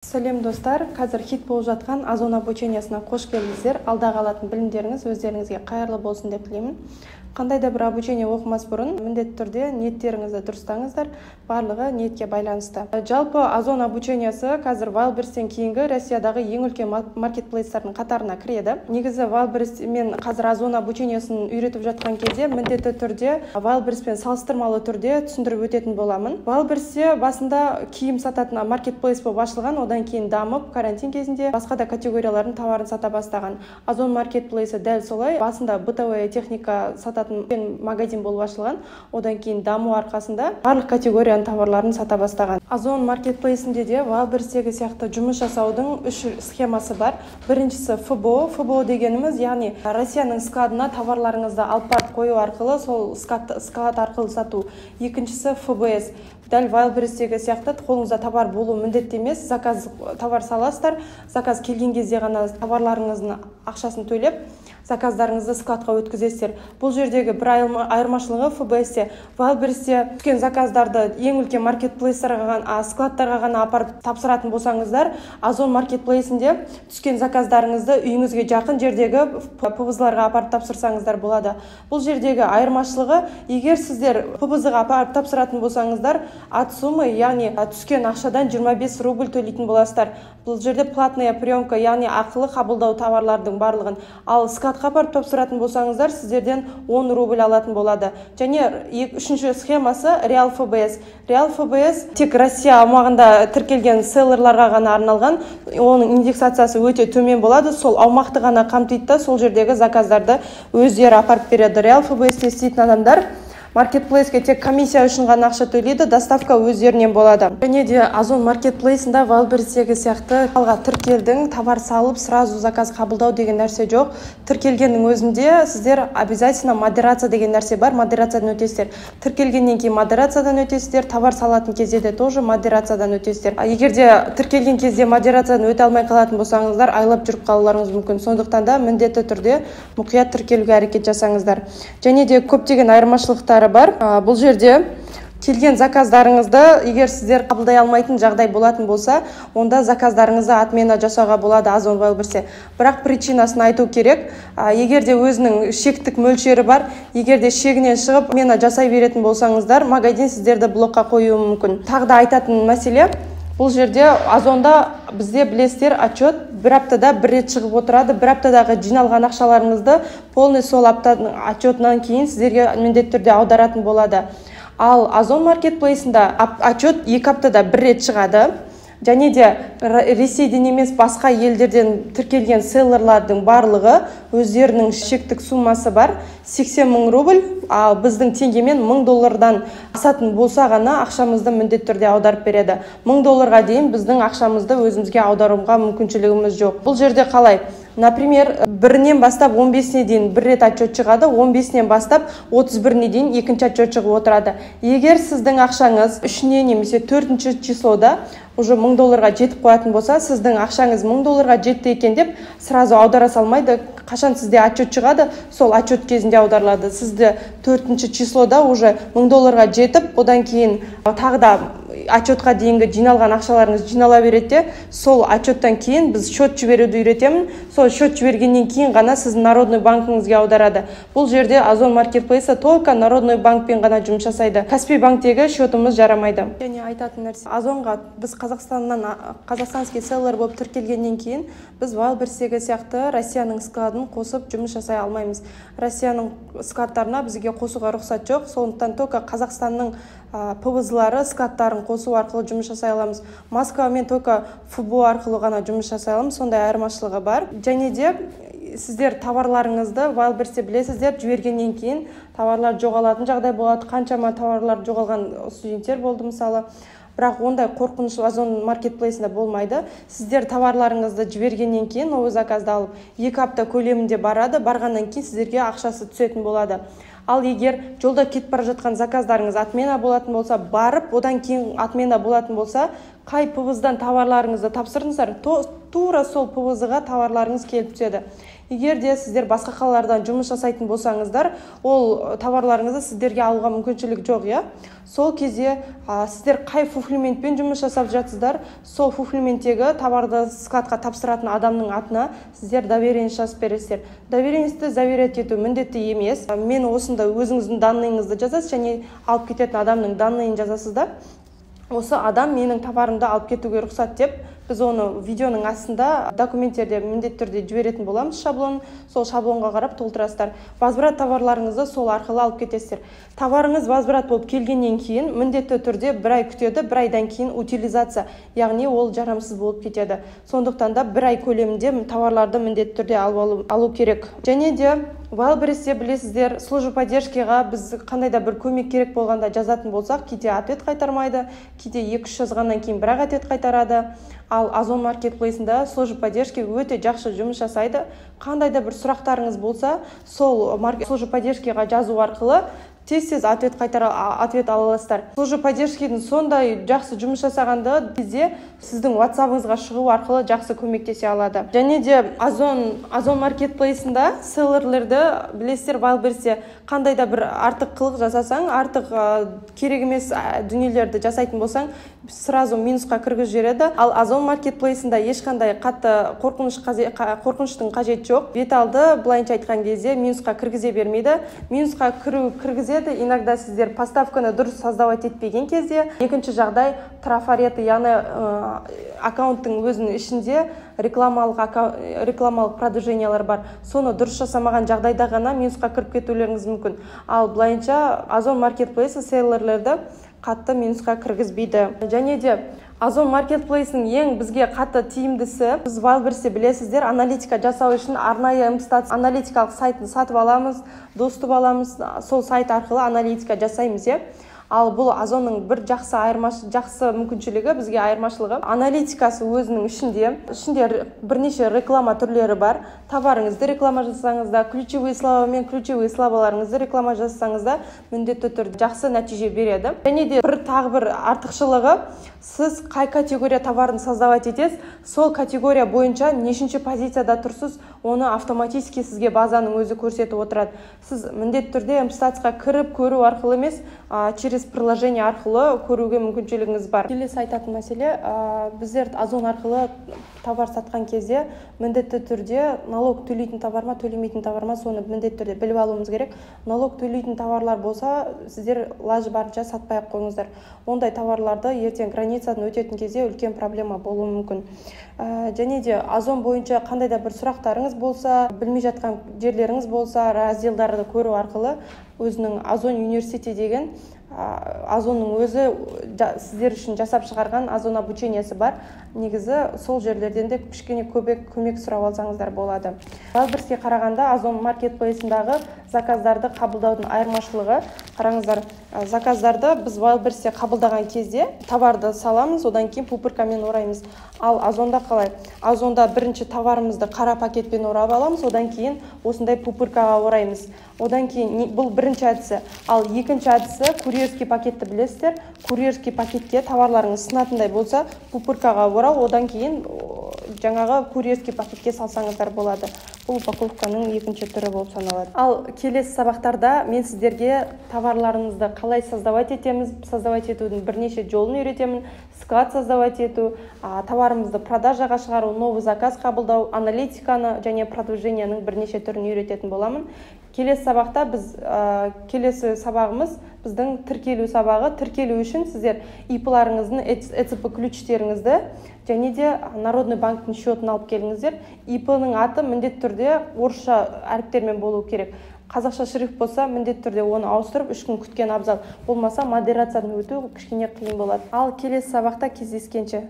Сәлем, достар! Қазір хит болып жатқан Озон обучениясына қош келдіңіздер. Алдағы алатын білімдеріңіз өздеріңізге қайырлы болсын деп тілеймін. Қандай да бір обучение оқымас бұрын міндетті түрде ниеттеріңізді дұрыстаңыздар, барлығы ниетке байланысты. Жалпы, Озон обучениясы қазір Wildberries-тен кейінгі Россиядағы ең үлкен маркетплейстардың қатарына кіреді. Негізі, Wildberries, мен қазір Озон обучениясын үйретіп жатқан кезде міндетті түрде Wildberries-пен салыстырмалы түрде түсіндіріп өтетін боламын. Wildberries-те басында киім сататын маркетплейс болып ашылған, одан кейін дамып, карантин кезінде басқа да категориялардың товарын сата бастаған. Озон маркетплейсі дәл солай, басында бытовая техника сататын магазин болып ашылған, одан кейін даму арқасында барлық категорияның товарларын сата бастаған. Озон маркетплейсінде де Wildberries-тегі сияқты жұмыс жасаудың үш схемасы бар. Біріншісі — ФБО. ФБО дегеніміз, яғни Россияның складына товарларыңызды алып барып қою арқылы, сол склад арқылы сату. Екіншісі — ФБС. Дәл Wildberries-тегі сияқты қолыңызда товар болуы міндетті емес, заказ, товар саласыздар, заказ келген кезде ғана товарларыңыздың ақшасын төлеп, заказдарыңызды складқа өткізесіздер. Бұл жердегі бір айырмашылығы: ФБС-те, Wildberries-те түскен заказдарды ең үлкен маркетплейстарға ғана, складтарға ғана апарып тапсыратын болсаңыздар, Озон маркетплейсінде түскен заказдарыңызды үйіңізге жақын жердегі ПВЗ-ларға апарып тапсырсаңыздар болады. Бұл жердегі айырмашылығы: егер сіздер ПВЗ-ға апарып тапсыратын болсаңыздар, от суммы, яғни түскен ақшадан 25 рубль төлейтін боласыздар. Бұл жерде платная приемка, яғни ақылы қабылдау товарлардың барлығын. Ал складқа апарып тапсыратын болсаңыздар, сіздерден 10 рубль алатын болады. Және үшінші схемасы — Реал ФБС. Реал ФБС тек Россия аумағында тіркелген селлерларға ғана арналған, оның индексациясы өте төмен болады, сол аумақты ғана қамтиды да, сол жердегі заказдарды өздері апарып береді. Реал ФБС істейтін адамдар маркетплейске тек комиссия үшін ғана ақша төлейді, доставка өздерінен болады. Және де Озон маркетплейсында Wildberries-тегі сияқты алға тіркелдің, товар салып, сразу заказ қабылдау деген нәрсе жоқ. Тіркелгеннің өзінде сіздер обязательно модерация деген нәрсе бар, модерациядан өтесіздер. Тіркелгеннен кейін модерациядан өтесіздер, товар салатын кезде де тоже модерациядан өтесіздер. Егер де тіркелген кезде модерациядан өте алмай қалатын болсаңыздар, айлап жүріп қалуларыңыз мүмкін. Сондықтан да міндетті түрде мұқият тіркелуге әрекет жасаңыздар. Және де көптеген айырмашылықтары бар. Бұл жерде келген заказдарыңызды егер сіздер қабылдай алмайтын жағдай болатын болса, онда заказдарыңызды отмена жасауға болады Озон, Wildberries-те, бірақ причинасын айту керек. Егер де өзінің шектік мөлшері бар, егер де шегінен шығып отмена жасай беретін болсаңыздар, магазин сіздерді блокқа қоюы мүмкін. Тағы да айтатын мәселе: бұл жерде Озонда бізде, білесіздер, отчет бір аптада бір рет шығып отырады. Бір аптадағы жиналған ақшаларыңызды полный сол аптаның отчетынан кейін сіздерге міндетті түрде аударатын болады. Ал Озон маркетплейсында отчет 2 аптада бір рет шығады және де Ресейден емес, басқа елдерден тіркелген селлерлардың барлығы өздерінің шектік суммасы бар, 80 мың рубль, ал біздің теңгемен 1000 доллардан асатын болса ғана ақшамызды міндетті түрде аударып береді. 1000 долларға дейін біздің ақшамызды өзімізге аударуға мүмкіншілігіміз жоқ. Бұл жерде қалай? Например, 1-інен бастап 15-іне дейін бір рет отчет шығады, 15-інен бастап 31-іне дейін екінші отчет шығып отырады. Егер сіздің ақшаңыз 3-іне немесе 4-ші числода уже 1000 долларға жетіп қоятын болса, сіздің ақшаңыз 1000 долларға жетті екен деп сразу аудара салмайды. Қашан сізде отчет шығады, сол отчет кезінде аударылады. Сізді 4-ші числода уже 1000 долларға жетіп, одан кейін тағы да отчетқа дейінгі жиналған ақшаларыңыз жинала береді де, сол отчеттан кейін біз счет жіберуді үйретемін, сол счет жібергеннен кейін ғана сіздің народный банкіңізге аударады. Бұл жерде Озон маркетплейсі только народный банкпен ғана жұмыс жасайды, Каспий банктегі счетымыз жарамайды. Және айтатын нәрсе: Озонға біз Қазақстаннан, казахстанский селлер болып тіркелгеннен кейін біз Wildberries-тегі сияқты Россияның складын қосып жұмыс жасай алмаймыз. Россияның складтарына бізге қосуға рұқсат жоқ, сондықтан только Қазақстанның ПВЗ-лары складтарын қосу арқылы жұмыс жасай аламыз. Москвамен только ФБО арқылы ғана жұмыс жасай аламыз, сондай айырмашылығы бар. Және де сіздер товарларыңызды Wildberries-те, білесіздер, жібергеннен кейін товарлар жоғалатын жағдай болады, қаншама товарлар жоғалған студенттер болды, мысалы. Бірақ ондай қорқыныш Озон маркетплейсінде болмайды. Сіздер товарларыңызды жібергеннен кейін, новый заказды алып, 2 апта көлемінде барады, барғаннан кейін сіздерге ақшасы түсетін болады. Ал егер жолда кетіп бара жатқан заказдарыңыз отмена болатын болса, барып, одан кейін отмена болатын болса, қай ПВЗ-дан товарларыңызды тапсырдыңыздар, то Тура сол ПВЗ-ға товарларыңыз келіп түседі. Егер де сіздер басқа қалалардан жұмыс жасайтын болсаңыздар, ол товарларыңызды сіздерге алуға мүмкіншілік жоқ, иә. Сол кезде сіздер қай фулфилментпен жұмыс жасап жатсыздар, сол фулфилменттегі товарды складқа тапсыратын адамның атына сіздер доверенность жазып бересіздер. Доверенностьті заверять ету міндетті емес. Мен осында өзіңіздің данныйыңызды жазасыз және алып кететін адамның данныйын жазасыз да, осы адам менің товарымды алып кетуге рұқсат деп, біз оны видеоның астында документтерде міндетті түрде жіберетін боламыз шаблон, сол шаблонға қарап толтырасыздар. Возврат товарларыңызды сол арқылы алып кетесіздер. Товарыңыз возврат болып келгеннен кейін міндетті түрде бір ай күтеді, бір айдан кейін утилизация, яғни ол жарамсыз болып кетеді. Сондықтан да бір ай көлемінде товарларды міндетті түрде алу керек. Және де Wildberries'те білесіздер, служба поддержкаға біз қандай да бір көмек керек болғанда жазатын болсақ, кейде ответ қайтармайды, кейде 2-3 жазғаннан кейін бірақ ответ қайтарады. Ал Озон маркетплейсында служба поддержки өте жақсы жұмыс жасайды. Қандай да бір сұрақтарыңыз болса, сол служба поддержкаға жазу арқылы тез-тез ответ ала аласыздар. Служба поддержкидің сондай жақсы жұмыс жасағандығы кезде сіздің WhatsApp-ыңызға шығу арқылы жақсы көмектесе алады. Және де Озон маркетплейсында селлерлерді білесіздер, Wildberries'те қандай да бір артық қылық жасасаң, артық керек емес дүниелерді жасайтын болсаң, сразу минусқа кіргізіп жібереді. Ал Озон маркетплейсында ешқандай қатты қорқыныштың қажеті жоқ. Бет алды, былайынша айтқан кезде, минусқа кіргізе бермейді. Минусқа кіргізеді иногда сіздер поставканы дұрыс создавать етпеген кезде. Екінші жағдай трафареты, яғни аккаунттың өзінің ішінде рекламалық продвижениялар бар. Соны дұрыс жасамаған жағдайда ғана минусқа кіріп кетулеріңіз мүмкін. Ал былайынша Озон маркетплейсі селлерлерді қатты минусқа кіргізбейді. Және де Озон маркетплейсінің ең бізге қатты тиімдісі, біз Wildberries'те білесіздер, аналитика жасау үшін арнайы MPStats аналитикалық сайтын сатып аламыз, доступ аламыз, сол сайт арқылы аналитика жасаймыз, иә. Ал бұл Озонның бір жақсы жақсы мүмкіншілігі, бізге айырмашылығы, аналитикасы өзінің ішінде бірнеше реклама түрлері бар. Товарыңызды реклама жасасаңыз да, ключевые слова мен ключевые словаларыңызды реклама жасасаңыз да, міндетті түрде жақсы нәтиже береді. Және де тағы бір артықшылығы, сіз қай категория товарын создавать етесіз, сол категория бойынша нешінші позицияда тұрсыз, оны автоматически сізге базаның өзі көрсетіп отырады. Сіз міндетті түрде MPStats-қа кіріп көру арқылы емес, через приложение арқылы көруге мүмкіншілігіңіз бар. Келесі айтатын мәселе, біздер Озон арқылы товар сатқан кезде міндетті түрде налог төлейтін товар ма, төлемейтін товар ма, соны міндетті түрде біліп алуымыз керек. Налог төлейтін товарлар болса, сіздер лажы барынша сатпай ақ қойыңыздар. Ондай товарларды ертең границадан өтетін кезде үлкен проблема болуы мүмкін. Және де Озон бойынша қандай да бір сұрақтарыңыз болса, білмей жатқан жерлеріңіз болса, разделдарды көру арқылы өзінің Озон университеті деген Озонның өзі сіздер үшін жасап шығарған Озон обучениесі бар. Негізі сол жерлерден де кішкене көмек сұрап алсаңыздар болады. Wildberries'ке қарағанда Озон маркетплейсындағы заказдарды қабылдаудың айырмашылығы, қараңыздар, заказдарды біз Wildberries'те қабылдаған кезде товарды саламыз, одан кейін пупыркамен ораймыз. Ал Озонда қалай? Озонда бірінші товарымызды қара пакетпен орап аламыз, одан кейін осындай пупыркаға ораймыз. Одан кейін бұл бірінші әдісі. Ал екінші әдісі курьерский пакетті білесіздер. Курьерский пакетке товарларыңыз сынатындай болса, пупыркаға орау, одан кейін жаңағы курьерский пакетке салсаңыздар болады. Бұл упаковканың екінші түрі болып саналады. Ал келесі сабақтарда мен сіздерге товарларыңызды қалай создавать етеміз, создавать етудің бірнеше жолын үйретемін. Склад создавать ету, товарымызды продажаға шығару, новый заказ қабылдау, аналитиканы және продвижениенің бірнеше түрін үйрететін боламын. Келесі сабақта келесі сабағымыз біздің тіркелу сабағы. Тіркелу үшін сіздер ИП-ларыңыздың ЭЦП ключтеріңізді және де Народный банктің счетын алып келіңіздер. ИП-ның аты міндетті түрде орысша әріптермен болу керек. Қазақша шрифт болса, міндетті түрде оны ауыстырып 3 күн күткен абзал. Болмаса модерациядан өту кішкене қиын болады. Ал келесі сабақта кездескенше.